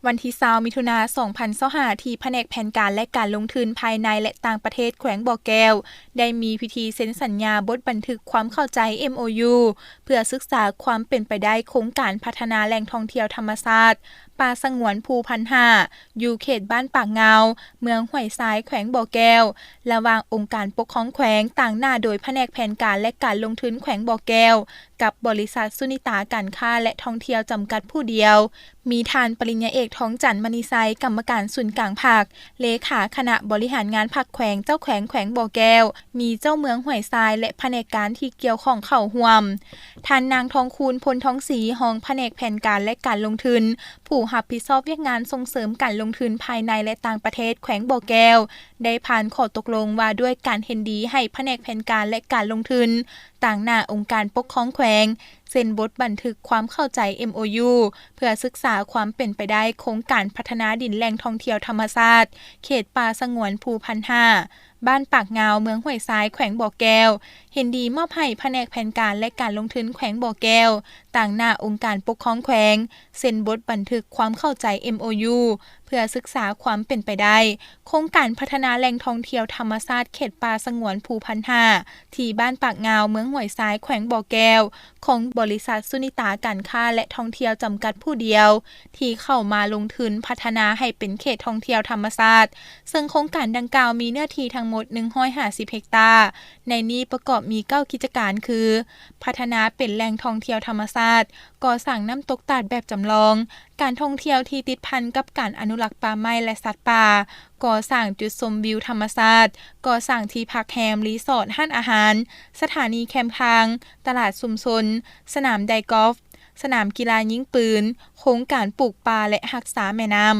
ວັນທີຊາວ ມິຖຸນາ ສອງພັນຊາວຫ້າ ທີ່ພະແນກແຜນການ ແລະ ການລົງທຶນພາຍໃນ ແລະ ຕ່າງປະເທດແຂວງບໍ່ແກ້ວ ໄດ້ມີພິທີເຊັນສັນຍາບົດບັນທຶກຄວາມເຂົ້າໃຈ ເອັມໂອຢູ ເພື່ອສຶກສາຄວາມເປັນໄປໄດ້ໂຄງການພັດທະນາແຫຼ່ງທ່ອງທ່ຽວທຳມະຊາດ ປ່າສະຫງວນພູພັນຫ້າ ຢູ່ເຂດບ້ານປາກງາວ ເມືອງຫ້ວຍຊາຍ ແຂວງບໍ່ແກ້ວ ລະຫວ່າງອົງການປົກຄອງແຂວງ ຕາງໜ້າໂດຍພະແນກແຜນການ ແລະ ການລົງທຶນແຂວງບໍ່ແກ້ວ ກັບບໍລິສັດສຸນິຕາການຄ້າ ແລະ ທ່ອງທ່ຽວຈຳກັດຜູ້ດຽວ, ມີທ່ານປະລິນຍາເອກ ທອງຈັນ ມະນີໄຊ ກຳມະການສູນກາງພັກ, ເລຂາຄະນະບໍລິຫານງານພັກແຂວງ, ເຈົ້າແຂວງແຂວງບໍ່ແກ້ວ, ມີເຈົ້າເມືອງຫ້ວຍຊາຍ ແລະ ພະແນກການທີ່ກ່ຽວຂ້ອງເຂົ້າຮ່ວມ. ທ່ານນາງ ທອງຄູນ ພົນທອງສີ ຮອງພະແນກແຜນການ ແລະ ການລົງທຶນ, ຜູ້ຮັບຜິດຊອບວຽກງານສົ່ງເສີມການລົງທຶນພາຍໃນ ແລະ ຕ່າງປະເທດແຂວງບໍ່ແກ້ວ ໄດ້ຜ່ານຂໍ້ຕົກລົງວ່າດ້ວຍການເຫັນດີໃຫ້ພະແນກແຜນການ ແລະ ການລົງທຶນ ຕາງໜ້າອົງການປົກຄອງແຂວງ ເຊັນບົດບັນທຶກຄວາມເຂົ້າໃຈ ເອັມໂອຢູ ເພື່ອສຶກສາຄວາມເປັນໄປໄດ້ໂຄງການພັດທະນາດິນແຫຼ່ງທ່ອງທ່ຽວທຳມະຊາດ ເຂດປ່າສະຫງວນພູພັນຫ້າ ບ້ານປາກງາວ ເມືອງຫ້ວຍຊາຍ ແຂວງບໍ່ແກ້ວ, ເຫັນດີມອບໃຫ້ພະແນກແຜນການ ແລະ ການລົງທຶນແຂວງບໍ່ແກ້ວ ຕາງໜ້າອົງການປົກຄອງແຂວງ ເຊັນບົດບັນທຶກຄວາມເຂົ້າໃຈ ເອັມໂອຢູ ເພື່ອສຶກສາຄວາມເປັນໄປໄດ້ ໂຄງການພັດທະນາແຫຼ່ງທ່ອງທ່ຽວທຳມະຊາດເຂດປ່າສະຫງວນພູພັນຫ້າ ທີ່ບ້ານປາກງາວ ເມືອງຫ້ວຍຊາຍ ແຂວງບໍ່ແກ້ວ ຂອງບໍລິສັດສຸນິຕາການຄ້າ ແລະ ທ່ອງທ່ຽວຈຳກັດຜູ້ດຽວ ທີ່ເຂົ້າມາລົງທຶນພັດທະນາໃຫ້ເປັນເຂດທ່ອງທ່ຽວທຳມະຊາດ, ເຊິ່ງໂຄງການດັ່ງກ່າວມີເນື້ອທີ່ທັງໝົດໜຶ່ງຮ້ອຍຫ້າສິບເຮັກຕາ, ໃນນີ້ປະກອບມີເກົ້າກິດຈະການຄື ພັດທະນາເປັນແຫຼ່ງທ່ອງທ່ຽວທຳມະຊາດ, ກໍ່ສ້າງນ້ຳຕົກຕາດແບບຈຳລອງ, ການທ່ອງທ່ຽວທີ່ຕິດພັນກັບການອະນຸລັກປ່າໄມ້ ແລະ ສັດປ່າ, ກໍ່ສ້າງຈຸດຊົມວິວທຳມະຊາດ, ກໍ່ສ້າງທີ່ພັກແຮມ, ຣີສອດ, ຮ້ານອາຫານ, ສະຖານີແຄມທາງ, ຕະຫຼາດຊຸມຊົນ, ສະໜາມໄດກອຟ, ສະໜາມກິລາຍິງປືນ, ໂຄງການປູກປ່າ ແລະ ຮັກສາແມ່ນ້ຳ.